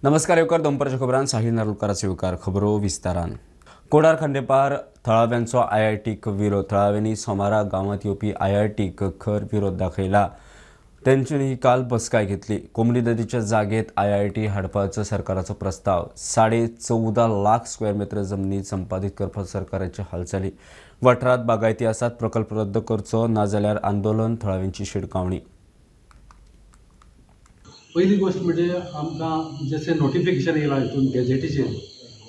नमस्कार येवकार दनपारच्या खबरान साहिल नारुलकाराचो येवकार. खबरो विस्तारान. कोडार खांडेपार थळाव्यांचो आयआयटीक विरोध. थळाव्यांनी सोमारा गांवांत येवपी आयआयटीक खर विरोध दाखयला. तेंच्यांनी काल बसकाय घेतली. कोमुनिदादीच्या जागेत आयआयटी हाडपाचो सरकाराचो प्रस्ताव. 14.5 लाख स्क्वेअर मीटर जमनी संपादीत करपाचो सरकाराची हालचाली. वाठारांत बागायती आसात, प्रकल्प रद्द करचो नाजाल्यार आंदोलन, थळाव्यांची शिडकावणी. पहिली गोष्ट म्हणजे आमकां जशें नोटिफिकेशन येयलां हितून गॅजेटीचेर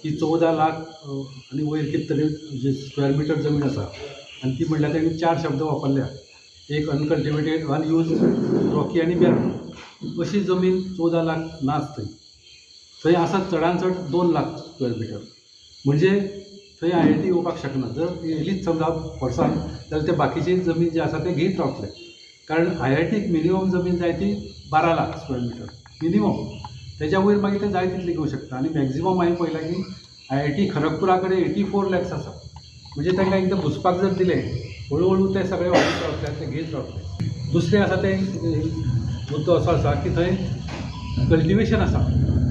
की 14 लाख आनी वयर कितें तरी जे स्क्वेअर मिटर जमीन आसा आनी ती म्हणल्यार तेणी 4 शब्द वापरल्या, एक अनकल्टिवेटेड, अनयूज, रॉकी आनी बॅरन. अशी जमीन 14 लाख नाच, थंय थंय आसा चडान चड 2 लाख स्क्वेअर मिटर, म्हणजे थंय आयआयटी येवपाक शकना. जर येयलीच समजा फोर्सान जाल्यार ते बाकीची जमीन जी आसा ते घेयत रावतले, कारण आयआयटीक मिनिमम जमीन जाय ती 12 लाख स्क्वेअर मिटर मिनिमम, तेज्या वयर मागीर ते जाय तितली घेवंक शकता. आनी मॅक्झिमम हांवें पळयलां की आयआयटी खरगपुरा कडेन 84 लॅक्स आसा, म्हणजे तांकां एकदां घुसपाक जर दिलें हळू हळू ते सगळे वाडीत रावतले आनी ते घेयत रावतले. दुसरें आसा तें मुद्दो असो आसा की थंय कल्टिवेशन आसा.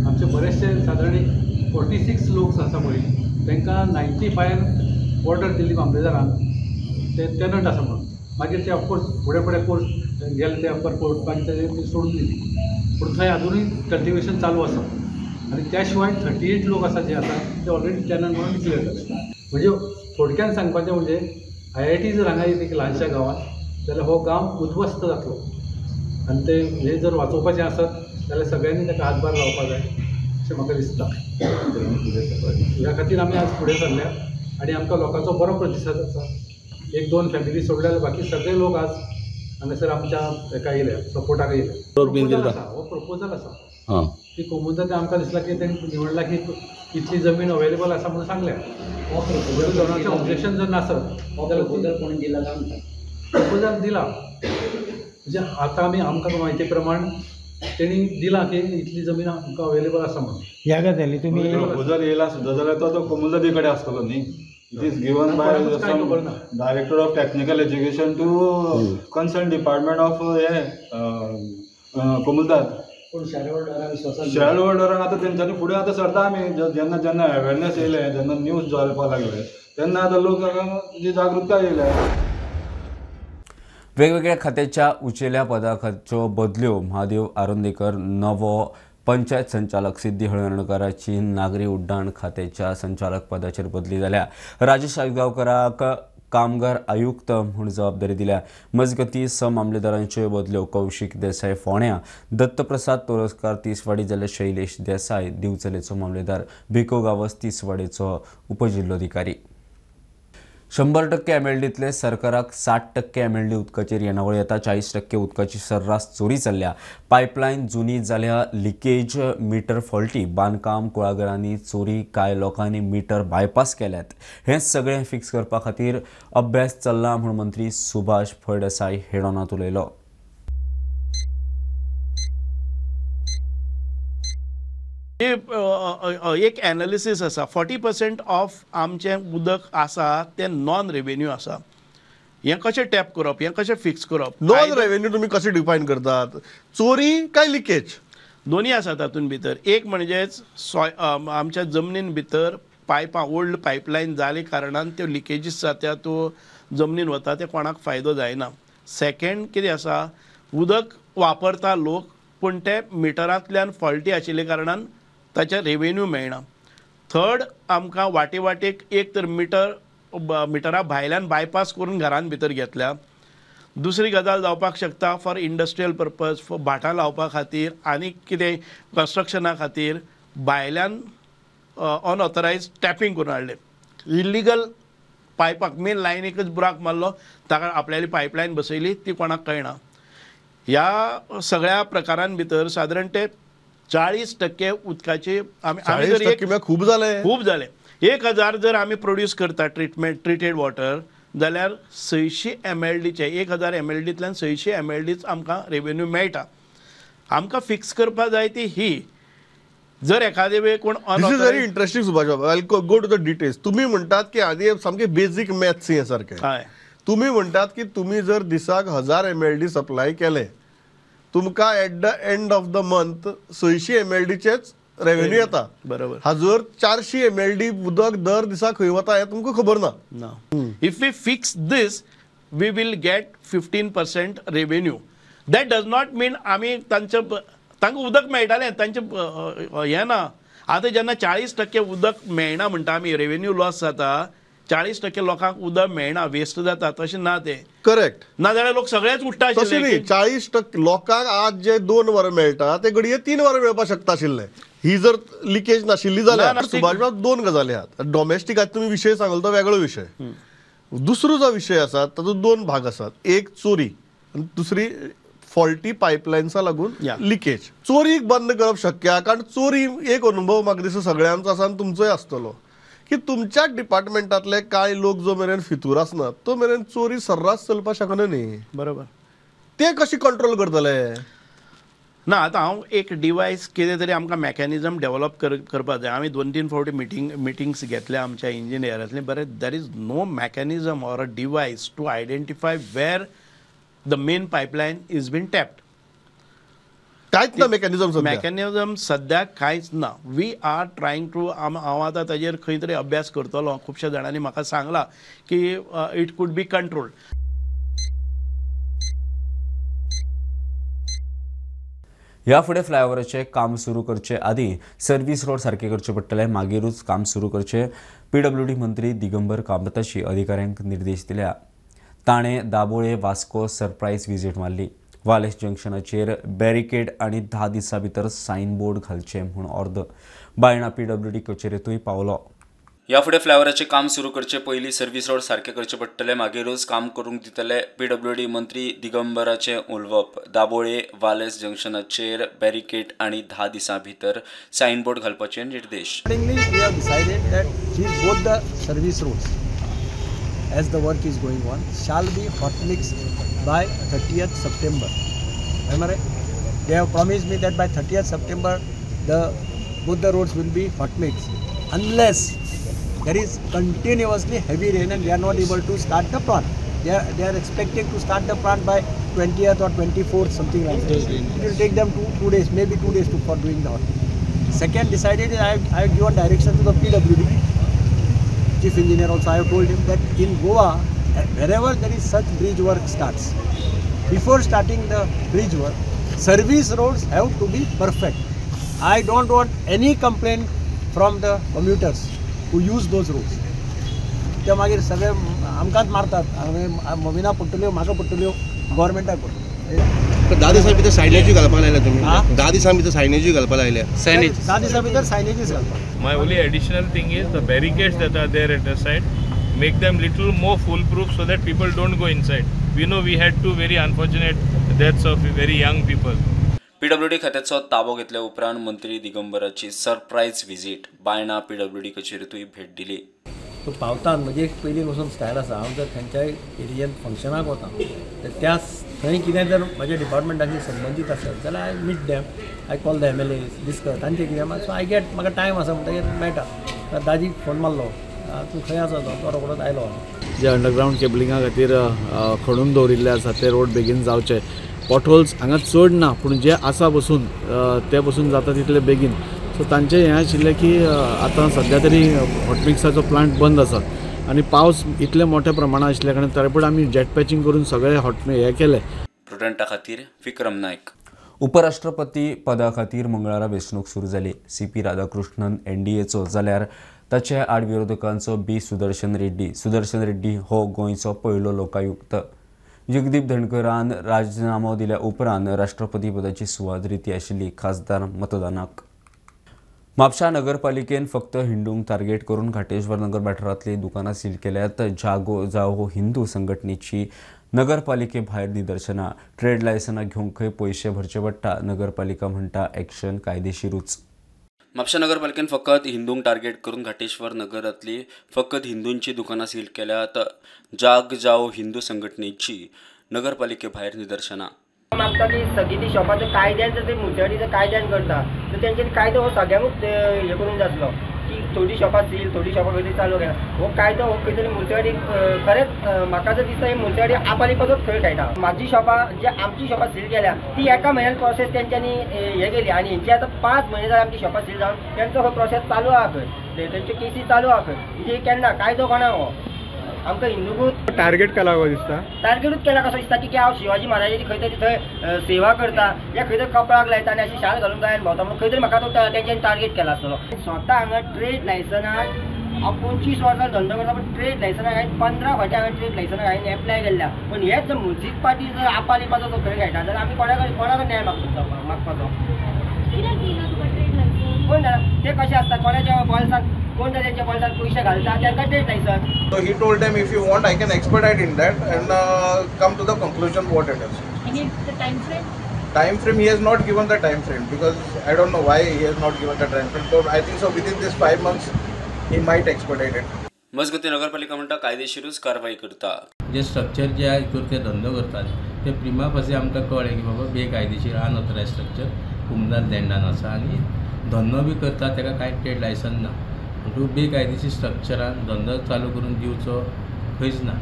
आमचे बरेचशे सादारण एक 46 लोक आसा पळय, तांकां 95 ऑर्डर दिल्ली मामलेदारान, ते टेनंट आसा म्हणून. मागीर ते ऑफकोर्स फुडें फुडें कोर्स गेले ते अप्पर कोर्ट, मागीर ते सोडून दिली, पूण थंय अजुनूय कल्टिवेशन चालू आसा. आनी त्या शिवाय 38 लोक आसा जे आसा ते ऑलरेडी टेनंट म्हणून डिक्लेअर जाले. म्हणजे थोडक्यान सांगपाचें म्हणजे आयआयटी जर हांगा येत एक ल्हानशा गांवांत जाल्यार हो गांव उद्ध्वस्त जातलो आनी ते हे जर वाचोवपाचें आसत जाल्यार सगळ्यांनी ताका हातभार लावपाक जाय अशें म्हाका दिसता. ह्या खातीर आमी आज फुडें सरल्या आनी आमकां लोकांचो बरो प्रतिसाद आसा. 1-2 फॅमिली सोडल्यार बाकी सगळे लोक आज हांगासर आमच्या हेका येयले, सपोर्टाक येयले. प्रपोजल आसा, हो प्रपोजल आसा की कोमुनिदाद आमकां दिसला की तेणी निवडला की इतली जमीन अवेलेबल आसा म्हणून सांगल्या. कोणाचें ऑब्जेक्शन जर नासत जाल्यार प्रपोजल कोणी दिला काय म्हणटा? प्रपोजल दिला म्हणजे आतां आमी आमकां म्हायती प्रमाण तेणी दिला की इतली जमीन आमकां अवेलेबल आसा म्हणून. ह्या गजाली तुमी प्रपोजल येयला सुद्दां जाल्यार तो कोमुनिदादी कडेन आसतलो न्ही. It is given by some director of technical education to concerned department of Comunidade. पूण शेअर होल्डरांक शेअर होल्डरांक आतां तेंच्यांनी फुडें आतां सरता आमी. जेन्ना जेन्ना अवेरनेस येयलें, जेन्ना न्यूज जावपाक लागले तेन्ना आतां लोक जी जागृताय येयल्या. वेगवेगळ्या खात्याच्या उंचेल्या पदाच्यो बदल्यो. महादेव आरोंदेकर नवो पंचायत संचालक, सिद्धी हळर्णकराची नागरी उड्डाण खात्याच्या संचालक पदाचेर बदली जाल्या. राजेश आजगांवकराक कामगार आयुक्त म्हूण जबाबदारी दिल्या. मजगती 6 मामलेदारांच्यो बदल्यो. कौशीक देसाय फोण्या, दत्तप्रसाद तोरस्कार तिसवाडी जाल्यार शैलेश देसाय दिवचलेचो मामलेदार, भिको गांवस तिसवाडीचो उपजिल्लोधिकारी. 100% एमएलडींतले सरकाराक 60% एमएलडी उदकाचेर येणावळ येता. 40% उदकाची सर्रास चोरी चल्ल्या. पायपलायन जुनी जाल्या, लिकेज, मिटर फॉल्टी, बांदकाम कुळागरांनी चोरी, कांय लोकांनी मिटर बायपास केल्यात. हें सगळें फिक्स करपा खातीर अभ्यास चल्ला म्हूण मंत्री सुभाष फळदेसाय हेडोनांत उलयलो. एक एनालिसीस आसा, 40% ऑफ आमचें उदक आसा तें नॉन रेवेन्यू आसा. हें कशें टॅप करप, हें कशें फिक्स करप? नॉन रेवेन्यू तुमी कशें डिफायन करतात? चोरी काय लिकेज? दोन्ही आसा तातूंत भितर. एक म्हणजेच आमच्या जमनीन भितर पायपां, ओल्ड पायपलायन जाले कारणान त्यो लिकेजीस जात्या, त्यो जमनीन वता, ते कोणाक फायदो जायना. सेकेंड कितें आसा, उदक वापरता लोक पूण ते मिटरांतल्यान फॉल्टी आशिल्ले कारणान ताचे रेवेन्यू मेळना. थर्ड, आमकां वाटे वाटेक एक तर मिटरा भायल्यान बायपास करून घरान भितर घेतल्या. दुसरी गजाल जावपाक शकता फॉर इंडस्ट्रियल पर्पज, फॉर भाटां लावपा खातीर आनी कितें कन्स्ट्रक्शना खातीर भायल्यान अनऑथरायज टॅपींग करून हाडलें. इल्लिगल पायपाक मेन लायनीकच बुराक मारलो, ताका आपल्याली पायपलायन बसयली, ती कोणाक कळना. ह्या सगळ्या प्रकारान भितर सादारण ते 40% उदकाची आमी खूब जाले, खूब जाले. 1000 जर आमी प्रोड्यूस करता ट्रिटेड वॉटर जाल्यार 600 एमएलडीचे 1000 एमएलडींतल्यान 600 एमएलडीच आमकां रेवेन्यू मेळटा. आमकां फिक्स करपाक जाय ती ही जर एखादे वेळ कोण This is very interesting Subhash Babu, I go to the details. तुमी म्हणटात की आदी सामके बेजीक मॅथ्स हे सारखे. तुमी म्हणटात की तुमी जर दिसाक 1000एमएलडी सप्लाय केले तुमकां at the end of the month 600 एमएलडीचेच revenue येता. बरोबर. हाजर 400 MLD उदक दर दिसा खंय वता हें तुमकां खबर ना. If we fix this we will get 15% revenue. That does not mean आमी तांचे तांकां उदक मेळटालें तांचें हें ना. आतां जेन्ना 40% उदक मेळना म्हणटा आमी, रेव्हेन्यू लॉस जाता, 40% लोकांक उदक मेळना, वेस्ट जाता, तशें ना तें. करेक्ट. ना जाल्यार लोक सगळेच उठ्ठा तशें न्ही. 40% लोकांक आज जे 2 वरां मेळटा ते घडये 3 वरां मेळपाक शकता आशिल्ले, ही जर लिकेज नाशिल्ली जाल्यार. सुभाष बाब, 2 गजाली आहात. डॉमेस्टीक आज तुमी विशय सांगलो तो वेगळो विशय. दुसरो जो विशय आसा ताजो 2 भाग आसात. एक चोरी आनी दुसरी फॉल्टी पायपलायन्सा लागून लिकेज. चोरीक बंद करप शक्य आहा, कारण चोरी एक अनुभव म्हाका दिसता सगळ्यांचो आसा आनी तुमचोय आसतलो की तुमच्याच डिपार्टमेंटांतले कांय लोक जो मेरेन फितूर आसना तो मेरेन चोरी सर्रास चलपाक शकना न्ही. बरोबर. ते कशी कंट्रोल करतले? ना, आतां हांव एक डिवायस कितें तरी आमकां मॅकॅनिजम डेवलप करपाक जाय. आमी 2-3 फावटी मिटिंग्स घेतल्या आमच्या इंजिनियरांतली. बरें, there is no mechanism or a device to identify where the main pipeline is been tapped. कांयच ना मॅकॅनिजम सध्या. मॅकॅनिजम सद्याक कांयच ना. We are trying to, हांव आतां ताजेर खंय तरी अभ्यास करतलो. खुबश्या जाणांनी म्हाका सांगलां की it could be controlled. ह्या फुडें फ्लायओव्हराचें काम सुरू करचे आदीं सर्व्हिस रोड सारके करचे पडटले, मागीरूच काम सुरू करचें. PWD मंत्री दिगंबर कामताशी अधिकाऱ्यांक निर्देश दिल्या. ताणें दाबोळे वास्को सरप्रायज विजीट मारली. वालेस जंक्शनाचेर बॅरिकेड आनी 10 दिसां भितर सायन बोर्ड घालचें म्हूण ऑर्द. बायणा PWD कचेरेंतूय पावलो. ह्या फुडें फ्लायओव्हराचें काम सुरू करचे पयलीं सर्व्हिस रोड सारके करचे पडटले, मागीरूच काम करूंक दितले. PWD मंत्री दिगंबराचें उलोवप. दाबोळे वालेस जंक्शनाचेर बॅरिकेड आनी 10 दिसां भितर सायन बोर्ड घालपाचे निर्देश. We have decided that both the service roads, as the work is going on, shall be hot mixed by 30th September. Am I right? They have promised me that by 30th September the both the roads will be hot mixed, unless there is continuously heavy rain and we are not able to start the plant. They are expecting to start the plant by 20th or 24th, something like that. It will take them 2 days, maybe 2 days for doing the hot mix. Second decided is I have given direction to the PWD chief engineer also. I have told him that in Goa, wherever there is such bridge work starts, before starting the bridge work, service roads have to be perfect. I don't want any complaint from the commuters who use those roads. ते मागीर सगळे आमकांच मारतात, मोविना पडटल्यो, म्हाका पडटल्यो, गव्हर्मेंटाक पडटल्यो. 10 दिसां भितर सायनेजूय घालपाक लायल्या तुमी. 10 दिसां भितर सायनेजूय घालपाक लायल्या. 10 दिसां भितर सायनेजीस घालपाक. My only additional thing is the barricades that are there at the side, make them little more foolproof so that people don't go inside. We know we had 2 very unfortunate deaths of very young people. PWD खात्याचो ताबो घेतल्या उपरांत मंत्री दिगंबराची surprise visit. Baina PWD कचेरेंतूय भेट दिली. तो पावतान म्हणजे एक पयलीं वचून स्टायल आसा. हांव जर खंयच्याय एरियेंत फंक्शनाक वता तर त्या थंय कितें जर म्हज्या डिपार्टमेंटाशी संबंदीत आसत जाल्यार I meet them, I call the MLA, discuss तांचें कितें. सो I get म्हाका टायम आसा म्हणटकीर मेळटा. दाजीक फोन मारलो, तूं खंय आसा, तो रोखडोच आयलो. जे अंडरग्रावंड केबलिंगा खातीर खणून दवरिल्ले आसा ते रोड बेगीन जावचे. पॉटहोल्स हांगा चड ना, पूण जे आसा बसून ते बसून जाता तितले बेगीन. सो तांचें हें आशिल्लें की आतां सद्या तरी हॉटमिक्साचो प्लांट बंद आसा आनी पावस इतले मोठ्या प्रमाणात आशिल्ल्या कारणान तरी पूण आमी जेट पॅचिंग करून सगळे हॉट हें केलें. प्रुडंटा खातीर विक्रम नायक. उपराष्ट्रपती पदा खातीर मंगळारा वेंचणूक सुरू जाली. CP Radhakrishnan NDAचो जाल्यार ताचे आड विरोधकांचो B Sudarshan Reddy. Sudarshan Reddy हो गोंयचो पयलो लोकायुक्त. जगदीप धनखरान राजीनामो दिल्या उपरांत राष्ट्रपती पदाची सुवात रिती आशिल्ली खासदार मतदानाक. म्हापशा नगरपालिकेन फक्त हिंदूंक टार्गेट करून घाटेश्वर नगर वाठारांतली दुकानां सील केल्यात. जागो जावो हिंदू संघटनेची नगरपालिके भायर निदर्शनां. ट्रेड लायसनां घेवंकय पयशे भरचे पडटा. नगरपालिका म्हणटा एक्शन कायदेशीरूच. म्हापशा नगरपालिकेन फकत हिंदूंक टार्गेट करून घाटेश्वर नगरांतली फकत हिंदूंची दुकानां सील केल्यात. जाग जाओ हिंदू संघटनेची नगरपालिके भायर निदर्शनां. मागता की सगळीं ती शॉपां जर कायद्यान जर ते मुर्चेवाडी जर कायद्यान करता तर तेंच्यांनी कायदो हो सगळ्यांकूच हें करूंक जातलो की थोडी शॉपां सील, थोडी शॉपां खंय तरी चालू केला. हो कायदो हो खंय तरी मुन्सिपालिटी खरेंच म्हाका जर दिसता ही मुन्सिपालिटी आपालिपाचोच खेळ खेळटा. म्हाजी शॉपां जे आमची शॉपां सील केल्या ती एका म्हयन्यान प्रोसेस तेंच्यांनी हे केली आनी हेंची आतां 5 म्हयने जाले आमची शॉपां सील जावन तेंचो हो प्रोसेस चालू आहा खंय, तेंच्यो केसी चालू आहा खंय. म्हणजे केन्ना कायदो कोणाक हो आमकां हिंदूकूच टार्गेट केला कसो दिसता, टार्गेटूच केला कसो दिसता की हांव शिवाजी महाराजाची खंय तरी थंय सेवा करता या खंय तरी कपळाक लायता आनी अशी शाल घालून गायन भोंवता म्हणून खंय तरी म्हाका तो तेंच्यांनी टार्गेट केला आसतलो. स्वता हांगा ट्रेड लायसनाक हांव 25 वर्सां धंदो करता पण ट्रेड लायसनाक हांवें 15 फावटी हांवें ट्रेड लायसनाक हांवें एप्लाय केल्ल्या. पूण हेच जर मुन्सिपालिटी जर आपालिपाचो जो खेळ खेळटा जाल्यार आमी कोणाक न्याय मागपाचो कोण जाणा ते कशें आसता, कोणाच्या बॉल्सान कोण तेंच्या बॉल्सान पयशे घालता तांकां trade licence. So he told them, if you want, I can expedite in that and come to the conclusion what it is. Any the time frame? Time frame, he has not given the time frame because I don't know why he has not given the time frame. So I think so within this 5 months he might expedite it. मजगती नगरपालिका म्हणटा कायदेशीरूच कारवाई करता. जे structure जे आहा हितूर ते धंदो करतात ते प्रिमा फासी आमकां कळ्ळें की बाबा बेकायदेशीर अनऑथरायज स्ट्रक्चर कुमदार लँडान आसा आनी धंदो बी करता ताका कांय ट्रेड लायसन ना. म्हणटकूच बेकायदेशीर स्ट्रक्चरान धंदो चालू करून दिवचो खंयच ना,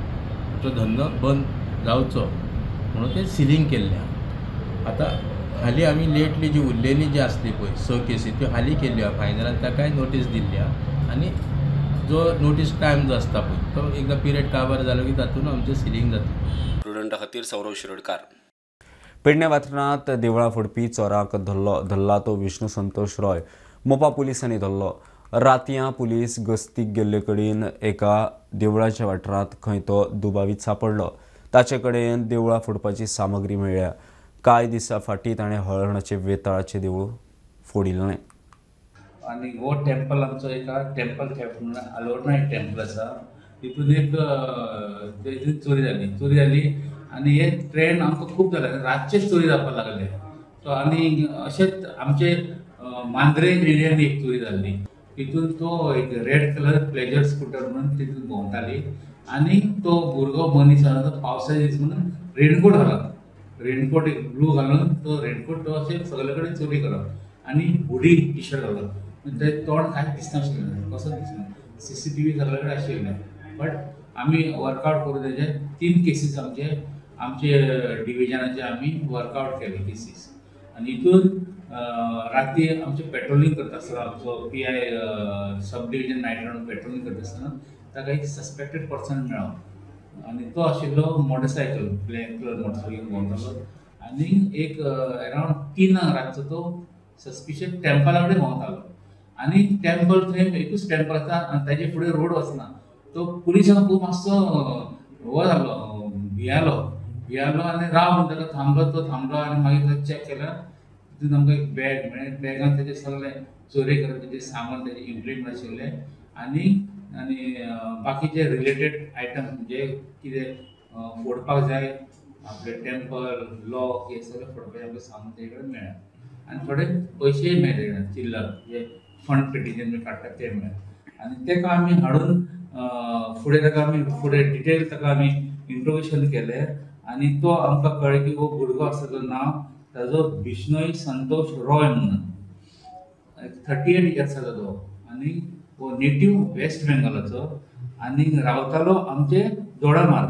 तो धंदो बंद जावचो म्हणून ते सिलींग केल्लें आहा. आतां हालीं आमी लेटली जी उरलेली जी आसली पळय 6 केसी त्यो हालीं केल्ल्यो आहा फायनलान ताकाय नोटीस दिल्ली आहा आनी जो नोटीस टायम जो आसता पळय तो एकदां पिरियड काबार जालो की तातूंत आमचें सिलींग जाता. प्रुडंटा खातीर सौरव शिरोडकार. पेडणे वाठारांत देवळां फोडपी चोराक धरला तो विष्णू संतोष रॉय मोपा पुलिसांनी धरलो. रातयां पुलीस गस्तीक गेल्ले कडेन एका देवळाच्या वाठारांत खंय तो दुबावीत सापडलो. ताचे कडेन देवळां फोडपाची सामग्री मेळ्ळ्या. कांय दिसां फाटीं ताणें हळर्णाचे वेताळाचें देवूळ फोडिल्लें. आनी हो टेम्पल आमचो एका टेम्पल थेफ्ट म्हणून आलोर्ना एक टेम्पल आसा तितून एक चोरी जाली आनी हे ट्रेंड आमकां खूब जाला, रातचेच चोरी जावपाक लागले. सो आनी अशेंच आमचे मांद्रे एरियान एक चोरी जाल्ली, तितून तो एक रेड कलर प्लेजर स्कुटर म्हणून तितून भोंवताली आनी तो भुरगो मनीस आसा तो पावसाचे दीस म्हणून रेनकोट घालप, रेनकोट एक ब्लू घालून तो रेनकोट तो अशें सगळे कडेन चोरी करप आनी हुडी टी शर्ट घालप, तें तोंड कांयच दिसनाशिल्लें, कसोच दिसना. CCTV सगळे कडेन आशिल्लें बट आमी वर्कआवट करून तेजे 3 केसीस आमचे आमचे डिविजनाचे आमी वर्कआवट केले केसीस. आनी हितून राती आमचें पेट्रोलिंग करता आसतना आमचो PI sub division night round patrolling करता आसतना ताका एक सस्पेक्टेड पर्सन मेळ्ळो आनी तो आशिल्लो मोटरसायकल ब्लॅक कलर मोटरसायकल भोंवतालो आनी एक अरावंड 3 रातचो तो सस्पिशियस टेम्पला कडेन भोंवतालो आनी टेम्पल थंय एकूच टेम्पल आसा आनी ताजे फुडें रोड वचना. तो पुलिसांक खूब मातसो हो जालो, भियालो आनी राव म्हणून ताका थांबलो, तो थांबलो आनी मागीर ताका चॅक केलो, तितून आमकां एक बॅग मेळ्ळें. बॅगान तेजें सगळें चोरी करप तेजें सामान तेजें इम्प्लिमेंट आशिल्लें आनी आनी बाकीचे रिलेटेड आयटम म्हणजे कितें फोडपाक जाय आपले टेम्पल लॉक हे सगळें फोडपाचें आमकां सामान तेजे कडेन मेळ्ळें आनी थोडे पयशेय मेळ्ळे चिल्लर जे फंड पेटीच्यान काडटात ते मेळ्ळे आनी ताका आमी हाडून फुडें ताका आमी फुडें डिटेल ताका आमी इंट्रोगेशन केलें आनी तो आमकां कळ्ळें की हो भुरगो आसा तो नांव ताजो बिश्नोई संतोष रॉय म्हणून 38 इयर्साचो तो आनी हो नेटीव वेस्ट बेंगॉलाचो आनी रावतालो आमचे दोडामार्ग.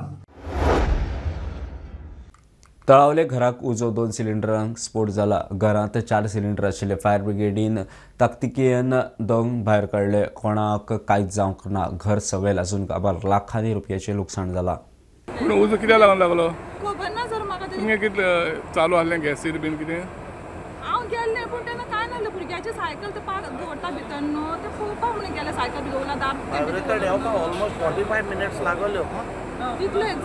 तळावले घराक उजो, 2 सिलिंडरांक स्फोट जाला. घरांत 4 सिलिंडर आशिल्ले. फायर ब्रिगेडीन ताकतिकेन दोंग भायर काडले. कोणाक कांयच जावंक ना. घर सवेल अजून काबार. लाखांनी रुपयाचें लुकसाण जाला. पूण उजो कित्याक लागून लागलो खबर ना सर म्हाका. तुमगें कितलें चालू आसलें गॅसीर बीन कितें? हांव गेल्लें पूण तेन्ना कांय नासलें. भुरग्याची सायकल ते पाक दवरता भितर न्हू, ते पळोवपाक म्हणून गेलें. सायकल दवरला दाब ऑलमोस्ट 45 मिनट्स लागल्यो तितलेच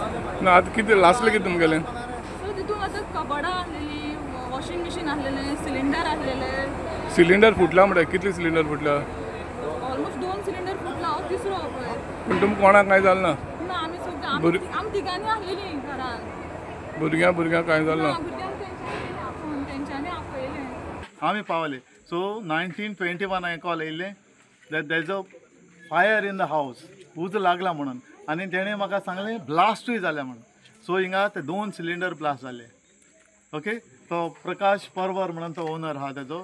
ना. आतां कितें लासलें कितें तुमगेलें? सो तितून आतां कबडां आसलेली, वॉशिंग मशीन आसलेलें, सिलिंडर आसलेले. सिलिंडर फुटला म्हणटा? कितले सिलिंडर फुटला? ऑलमोस्ट 2 सिलिंडर फुटला, हांव तिसरो पळय. पूण तुमकां कोणाक कांय जालें ना? ना, आमी सगळीं आमी तिगांनी आसलेलीं घरान. भुरग्यां कांय जालें ना? भुरग्यांक तेंच्यांनी आपोवन तेंच्यांनी आपयलें. आमी पावले. सो 1921 हांवें कॉल येयल्लें that there is a fire in the house, उजो लागला म्हणून. आनी तेणें म्हाका सांगलें ब्लास्टूय जाल्या म्हणून. सो हिंगा ते 2 सिलिंडर ब्लास्ट जाले. ओके, तो प्रकाश परवर म्हणून तो ओनर आहा तेजो,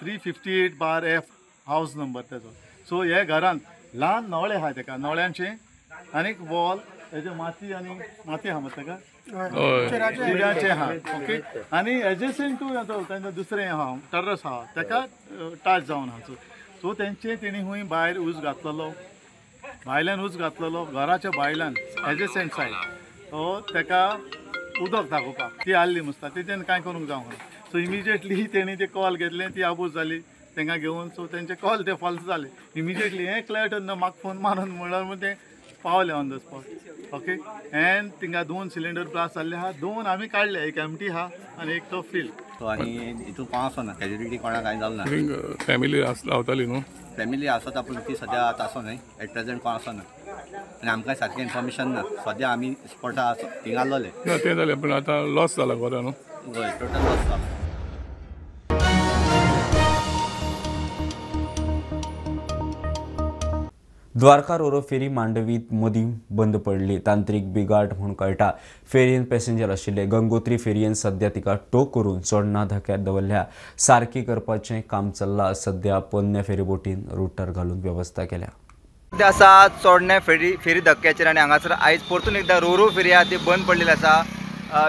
358/F हावज नंबर तेजो. सो हे घरांत ल्हान नवळे आहा तेका, नवळ्यांचे आनीक वॉल हेजे माती आनी माती आहा मरे तेका, चिऱ्याचें आहा. ओके, आनी एडजसंट टू तेंचो दुसरें आहा टर्रस आहा तेका टच जावन आहा. सो तेंचे तेणी खूंय भायर ऊस घातलेलो, भायल्यान ऊस घातलेलो घराच्या भायल्यान एडजसंट सायड, सो तेका उदक दाखोवपाक ती आहली मुसता, तेजेन कांय करूंक जावंक ना. सो इमिजिएटली तेणी ते कॉल घेतलें, ती आबूज जाली तांकां घेवन. सो तेंचे कॉल ते फॉल्स जाले इमिजिएटली. हें क्लियर ना म्हाका फोन मारून म्हणल्यार ते पावले on the spot. Okay, and थिंगा 2 सिलिंडर ब्लास्ट जाल्ले आहा, 2 आमी काडले, एक एमटी आहा आनी एक तो फील. सो आनी हितून कोण आसना, कॅज्युलिटी कोणाक कांय जालें ना. फॅमिली रावताली न्हू, फॅमिली आसता पूण ती सद्या आतां आसो न्हय, एट प्रेझेंट कोण आसना आनी आमकां सारकें इन्फॉर्मेशन ना. सद्या आमी स्पॉटा थिंगा आसलोले. ना तें जालें, पूण आतां लॉस जाला घरा न्हू. हय, टोटल लॉस जाला. द्वारका रोरो फेरी मांडवीत मदीं बंद पडली. तांत्रिक बिगाट म्हूण कळटा. फेरयेन पॅसेंजर आशिल्ले. गंगोत्री फेरयेन सद्या तिका टो करून चोडणा धक्यार दवरल्या. सारकी करपाचें काम चल्लां. सद्या पोन्न्या फेरीबोटीन रुटर घालून वेवस्था केल्या. सद्या आसा चोडण्या फेरी धक्क्याचेर आनी हांगासर आयज परतून एकदां रोरो फेरी आहा ती बंद पडलेली आसा.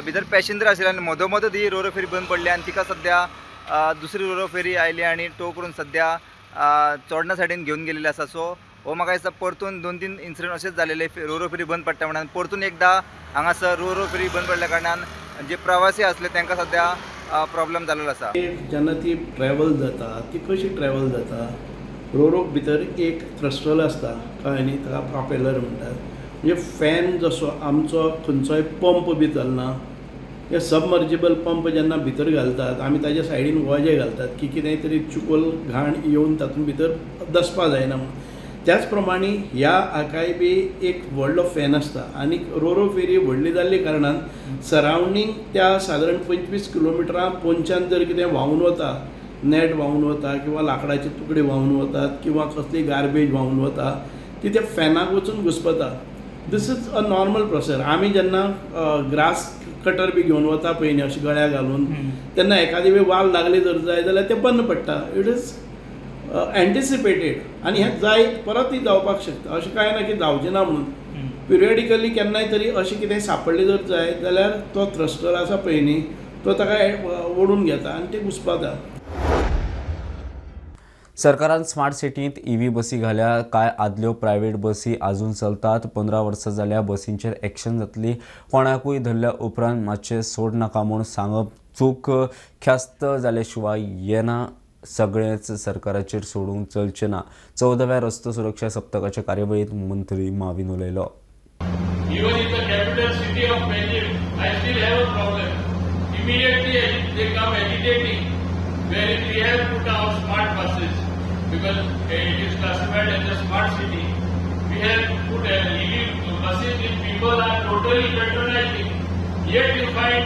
भितर पॅसेंजर आशिल्ले आनी मदोमदोत ही रोरो फेरी बंद पडली आनी तिका सद्या दुसरी रोरो फेरी आयली आनी टो करून सद्या चोडणा सायडीन घेवन गेलेली आसा. सो हो म्हाका दिसता परतून 2-3 इन्सिडंट अशेंच जालेले, रोरो फेरी बंद पडटा म्हणून परतून एकदां हांगासर रोरो फेरी बंद पडल्या कारणान जे प्रवासी आसले तांकां सद्या प्रॉब्लम जाल्लो आसा. जेन्ना ती ट्रॅवल जाता ती कशी ट्रॅवल जाता, रोरोक भितर एक थ्रस्टर आसता, कळ्ळें न्ही, ताका प्रोपेलर म्हणटात. म्हणजे फॅन जसो आमचो खंयचोय पंप बी चलना, हे सबमर्जिबल पंप जेन्ना भितर घालतात आमी ताज्या सायडीन वजें घालतात की कितेंय तरी चिकोल घाण येवन तातूंत भितर दसपा जायना म्हणून. त्याच प्रमाणे ह्या हाकाय बी एक व्हडलो फॅन आसता आनी रोरो फेरी व्हडली जाल्ले कारणान सरावंडींग त्या सादारण 25 किलोमिटरां पोंच्यान जर कितें व्हांवून वता, नेट व्हांवून वता किंवा लांकडाचे तुकडे व्हांवून वतात किंवा कसली गार्बेज व्हांवून वता, ती त्या फॅनाक वचून घुसपता. This is a normal process. आमी जेन्ना ग्रास कटर बी घेवन वता पळय न्ही अशें गळ्या घालून, तेन्ना एखादी वेळ वाल लागली जर जाय जाल्यार तें बंद पडटा. It is anticipated आनी हें जाय परतूय जावपाक शकता, अशें कांय ना की जावचें ना म्हणून. पिरियडिकली केन्नाय तरी अशें कितें सांपडलें जर जाय जाल्यार तो थ्रस्टर आसा पळय न्ही तो ताका ओडून घेता आनी ते घुसपाता. सरकारान स्मार्ट सिटींत ईव्ही बसी घाल्या. कांय आदल्यो प्रायव्हेट बसी आजून चलतात. 15 वर्सां जाल्या बसींचेर एक्शन जातली. कोणाकूय धरल्या उपरांत मातशें सोड नाका म्हूण सांगप चूक. ख्यास्त जाल्या शिवाय येना. सगळेंच सरकाराचेर सोडूंक चलचें ना. 14व्या रस्तो सुरक्षा सप्तकाच्या कार्यावळींत मंत्री माविन उलयलो. Even in the capital city of Beijing, I still have a problem. Immediately they come agitating, wherein we have put our smart buses, because it is classified as a smart city. We have put EV buses which people are totally patronizing. Yet you find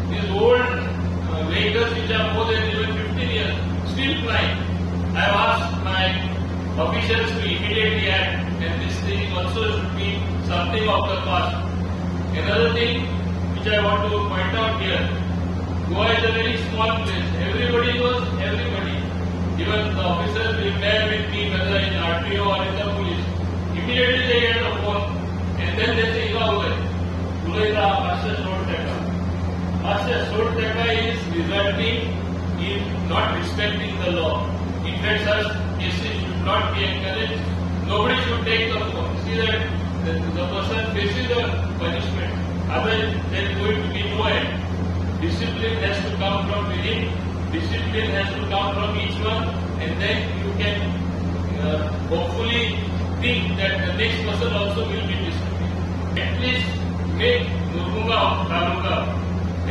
these old vehicles which are more than even 15 years still flying. I have asked my officials to immediately act, and this thing also should be something of the past. Another thing which I want to point out here, Goa is a very small place. Everybody knows everybody. Even the officers will bear with me, whether in RTO or in the police. Immediately they get a phone and then they say, "Ila ulay, ulayta master sold teka." Master sold teka is resulting in not respecting the law. In fact, such cases should not be encouraged. Nobody should take the phone. See that the person faces the punishment. Otherwise, there is going to be no end. Discipline has to come from within. Discipline has to come from each one, and then you can hopefully think that the next person also will be disciplined. At least make Murmunga Taluka,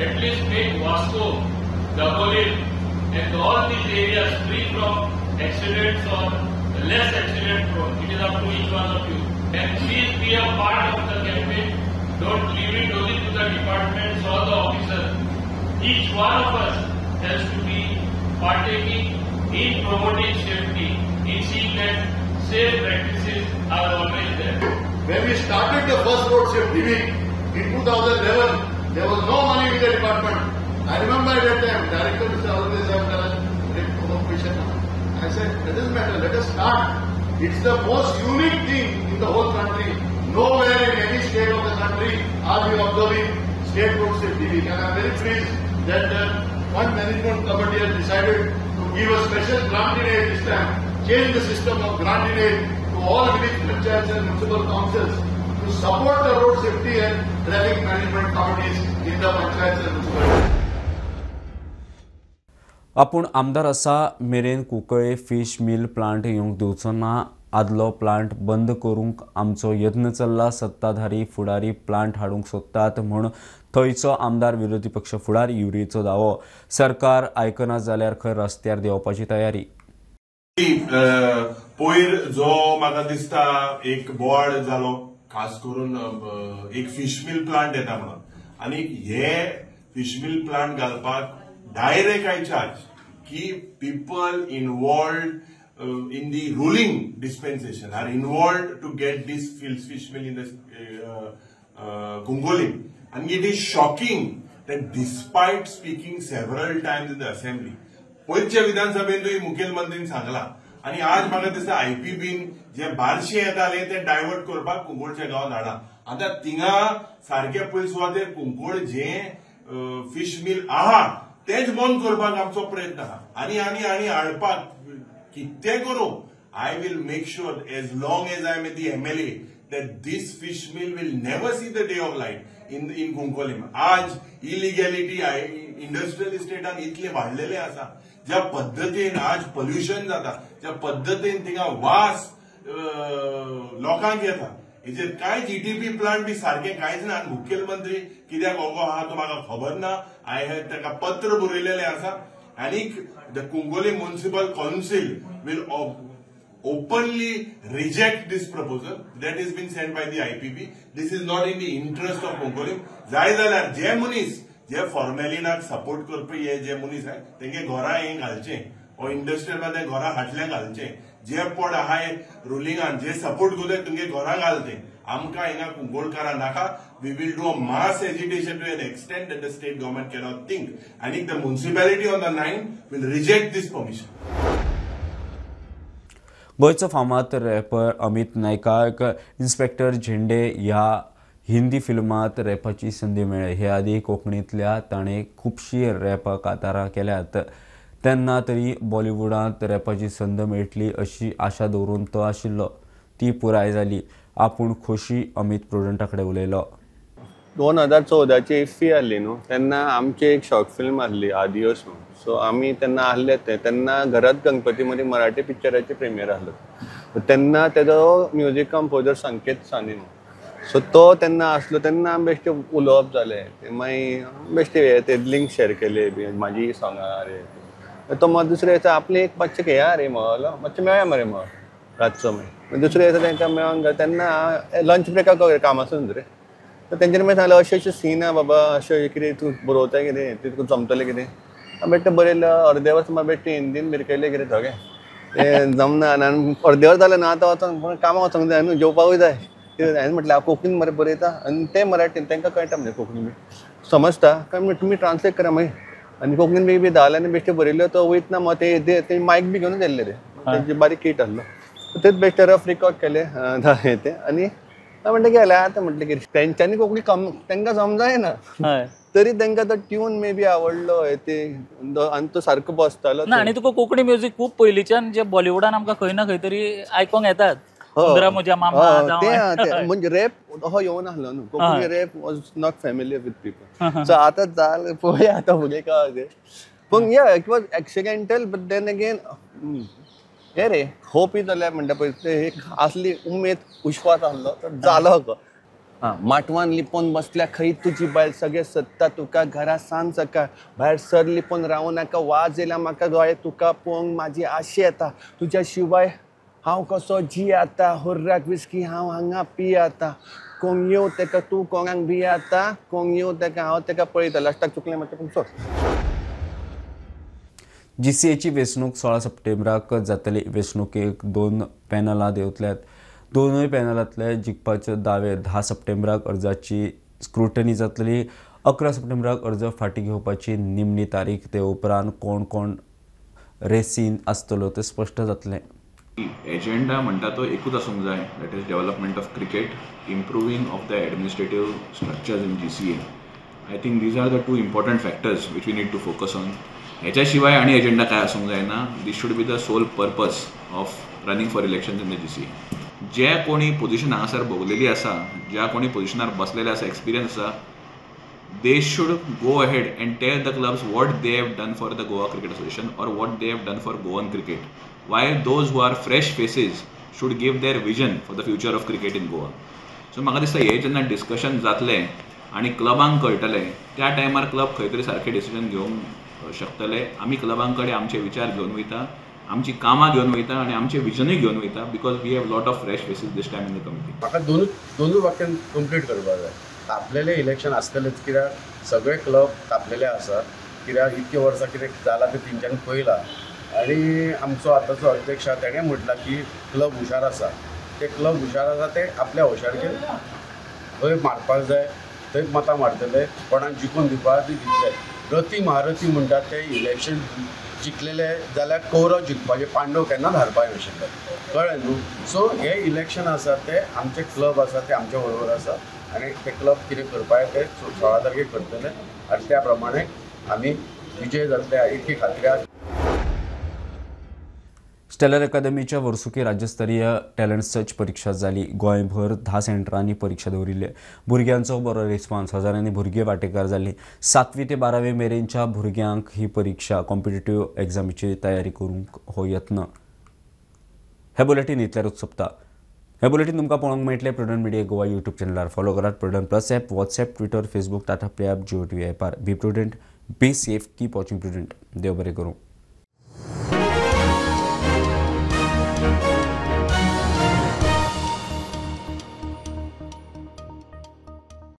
at least make Vasco, Dabolim, and all these areas free from accidents or less accident prone. It is up to each one of you. And please be a part of the campaign. Don't leave it only to the departments or the officers. Each one of us has to be partaking in promoting safety, in seeing that safe practices are always there. When we started the first road safety week in 2011, there was no money in the department. I remember at that time, Director Mr. Arun Desai, I said, it doesn't matter, let us start. It's the most unique thing in the whole country. Nowhere in any state of the country are we observing State Road Safety Week. And I am very pleased that the Fund Management Committee has decided to give a special grant in aid this time, change the system of grant in aid to all village panchayats and municipal councils to support the road safety and traffic management committees in the panchayats and municipalities. आपूण आमदार आसा मेरेन Cuncolim fish मिल plant येवंक दिवचो ना. आदलो plant बंद करूंक आमचो यत्न चल्ला. सत्ताधारी फुडारी प्लांट हाडूंक सोदतात म्हूण थंयचो आमदार विरोधी पक्ष फुडार युरीचो दावो. सरकार आयकना जाल्यार खंय रस्त्यार देंवपाची तयारी. पयर जो म्हाका दिसता एक बोवाळ जालो, खास करून एक फिश मिल प्लांट येता म्हणून, आनी हे फिश मिल प्लांट घालपाक डायरेक्ट I charge की people involved in the ruling dispensation are involved to get this fish mill in the Cuncolim. And it is shocking that despite speaking several times in the assembly, पयरच्या विधानसभेंतूय मुखेलमंत्रीन सांगला आनी आज म्हाका दिसता आयपीबीन जे बारशे येताले ते divert करपाक कुंकोळच्या गांवांत हाडला. आतां थिंगा सारके पयले सुवातेर कुंकोळ जे फिश मिल आहा तेच बंद करपाक आमचो प्रयत्न आहा आनी आनी आनी हाडपाक कितें करूं. I will make sure as long as I am the MLA that this fish mill will never see the day of light in Cuncolim. आज इलिगॅलिटी इंडस्ट्रियल इस्टेटान इतले वाडलेले आसा, ज्या पद्दतीन आज पोल्युशन जाता, ज्या पद्दतीन थिंगा वास लोकांक येता, हेजेर कांय जीटीपी प्लांट बी सारकें कांयच ना. आनी मुखेलमंत्री कित्याक ओगो आहा तो म्हाका खबर ना. हांवें ताका पत्र बरयलेलें आसा आनी the Cuncolim municipal council will openly reject this proposal that is been sent by the IPB. This is not in the interest of Cuncolim. जाय जाल्यार जे मनीस जे फॉर्मेलिनाक सपोर्ट करपी हे जे मनीस आहाय तेंगे घरा हें घालचें, हो इंडस्ट्रियल मध्ये घरा हाटलें घालचें. जे पड आहाय रुलिंगान जे सपोर्ट करता तुमगे घरा घालते. आमकां हिंगा कुंकोळकारां नाका. We will do a mass agitation to an extent that the state government cannot think. आनी the municipality on the 9 will reject this permission. गोंयचो फामाद रॅपर अमित नायकाक इन्स्पेक्टर झेंडे ह्या हिंदी फिल्मांत रॅपाची संदी मेळ्ळी. हे आदी कोंकणींतल्या ताणें खुबशीं रॅप कातारां केल्यात. तेन्ना तरी बॉलिवूडांत रॅपाची संद मेळटली अशी आशा दवरून तो आशिल्लो. ती पुराय जाली. आपूण खोशी अमित प्रुडंटा कडेन उलयलो. 2014ची इफ्फी आहली न्हू तेन्ना आमची एक शॉर्ट फिल्म आहली आदियोस म्हणून. सो आमी तेन्ना आहले ते तेन्ना घरात गणपती मध्ये मराठी पिक्चराची प्रिमियर आहलो तेन्ना तेजो म्युजीक कंपोजर संकेत सानी म्हणून. सो तो तेन्ना आसलो तेन्ना आमी बेश्टे उलोवप जालें, मागीर बेश्टे ते लिंक शेअर केले बी म्हाजी सोंगां रे. तो मागीर दुसरे दिसा आपले एक मातशें घेया रे म्हणलो, मातशें मेळया मरे म्हणलो रातचो. मागीर दुसरे दिसा तांकां मेळोंक गेलो तेन्ना लंच ब्रेकाक कामासून रे. तर तेंच्यांनी मागीर सांगलें अशें अशें सीन आहा बाबा, अशें कितें तूं बरोवता कितें तें तुका जमतलें कितें. हांवें बेश्टें बरयलें अर्दे वर्स मागीर बेश्टें हिंदीन भिरकयलें कितें सगळें तें जमना. आनी अर्दे वर जालें ना आतां वचोंक कामाक वचोंक जाय न्हू, जेवपाकूय जाय. हांवें म्हटलें हांव कोंकणीन मरे बरयता आनी ते मराठीन तांकां कळटा म्हणजे कोंकणी बी समजता काय म्हणटा तुमी ट्रान्सलेट करा मागीर. आनी कोंकणीन बी धालांनी बेश्टे बरयल्यो तो वयतना मग ते मायक बी घेवन गेल्ले रे, तेजी बारीक किट आहलो तेच बेश्टे रफ रिकॉर्ड केले ते. आनी हांवें म्हणलें गेलें आतां म्हटलें कितें तेंच्यांनी कोंकणी कम तांकां समजायना तरी तांकां तो ट्यून मे बी आवडलो ते आनी तो सारको बसतालो. ना आनी तुका कोंकणी म्युजीक खूब पयलींच्यान जे बॉलिवूडान आमकां खंय ना खंय तरी आयकोंक येतात. म्हणजे रॅप हो येवन आहलो न्हू, Konkani rap was not familiar with people. So आतां जालें पळोवया आतां फुडें काय तें. पूण yeah it was accidental but then again हे रे होप जाल्यार म्हणटा पळय ते एक आसली उमेद विश्वास आहलो तर जालो गो. आं माटवान लिपोवन बसल्या खंय तुजी बायल, सगळें सत्ता तुका घरा सांज सकाळ, भायर सर लिपोवन रावूं नाका, वाज येयला म्हाका दोळे तुका पळोवंक म्हाजी आशे येता, तुज्या शिवाय हांव कसो जी आता, हुर्राक विस्की हांव हांगा पियाता, कोण येवं तेका तूं कोणाक भियाता, कोण येवं तेका हांव तेका पळयता. लास्टाक चुकलें मातशें पूण सोड. जीसीएची वेंचणूक 16 सप्टेंबराक जातली. वेंचणुकेक 2 पॅनलां देंवतल्यात. दोनूय पॅनलांतले जिखपाचे दावे 10 सप्टेंबराक अर्जाची स्क्रुटनी जातली. 11 सप्टेंबराक अर्ज फाटीं घेवपाची निमणी तारीख. ते उपरांत कोण कोण रेसीन आसतलो तें स्पश्ट जातलें. एजेंडा म्हणटा तो एकूच आसूंक जाय, that is development of cricket, improving of the administrative structures in GCA. I think these are the two important factors which we need to focus on. ह्याच्या शिवाय आनी एजेंडा काय आसूंक जायना. This should be the sole purpose of running for elections in the GCA. जे कोणी position हांगासर भोगलेली आसा, ज्या कोणी पोझिशनार बसलेले आसा, एक्सपिरियन्स आसा, they should go ahead and tell the clubs what they have done for the Goa Cricket Association or what they have done for Goan cricket. Why those who are fresh faces should give their vision for the future of cricket in Goa. So म्हाका दिसता हे जेन्ना discussion जातलें आनी क्लबांक कळटलें त्या टायमार club खंय तरी सारकें डिसिजन घेवंक शकतले. आमी क्लबां कडेन आमचे विचार घेवन वयता, आमची कामां घेवन वयता आनी आमचें विजनूय घेवन वयता, because we have lot of fresh faces this time in the committee. म्हाका दोनूच वाक्यान कंप्लीट करपाक जाय. तापलेले इलेक्शन आसतलेच, कित्याक सगळे क्लब तापलेले आसा, कित्याक इतके वर्सां कितें जालां तें तेंच्यांनी पळयलां. आनी आमचो आतांचो अध्यक्ष आसा तेणें म्हटलां की क्लब हुशार आसा, ते क्लब हुशार आसा ते आपल्या हुशारकेन खंय मारपाक जाय थंय मतां मारतले, कोणाक जिखून दिवपाक ती दितले. रथी महारथी म्हणटात ते इलेक्शन जिखलेले जाल्यार कौरव जिखपाचे, पांडव केन्नाच हारपाक नाशिल्ले, कळ्ळें न्हू. सो हे इलेक्शन आसा ते आमचे क्लब आसा ते आमच्या बरोबर आसा आनी ते क्लब कितें करपाक ते 16 तारखेक करतले आनी त्या प्रमाणे आमी विजय जातले इतकी खात्री आसा. स्टेलर अकादमीच्या वर्सुकी राज्यस्तरीय टॅलंट सर्च परीक्षा जाली. गोंयभर 10 सेंटरांनी परीक्षा दवरिल्ली. भुरग्यांचो बरो रिस्पॉन्स, हजारांनी भुरगे वांटेकार जाली. 7वी ते 12वी मेरेनच्या भुरग्यांक ही परीक्षा कॉम्पिटेटिव्ह एग्जामीची तयारी करूंक हो यत्न. हे बुलेटीन इतल्यारूच सोंपता. हे बुलेटीन तुमकां पळोवंक मेळटलें प्रुडंट मिडिया गोवा यूट्यूब चॅनलार. फॉलो करात Prudent plus app, WhatsApp, Twitter, Facebook, Tata Play app, Jio TV ॲपार. Be prudent, be safe, keep watching Prudent. देव बरें करूं.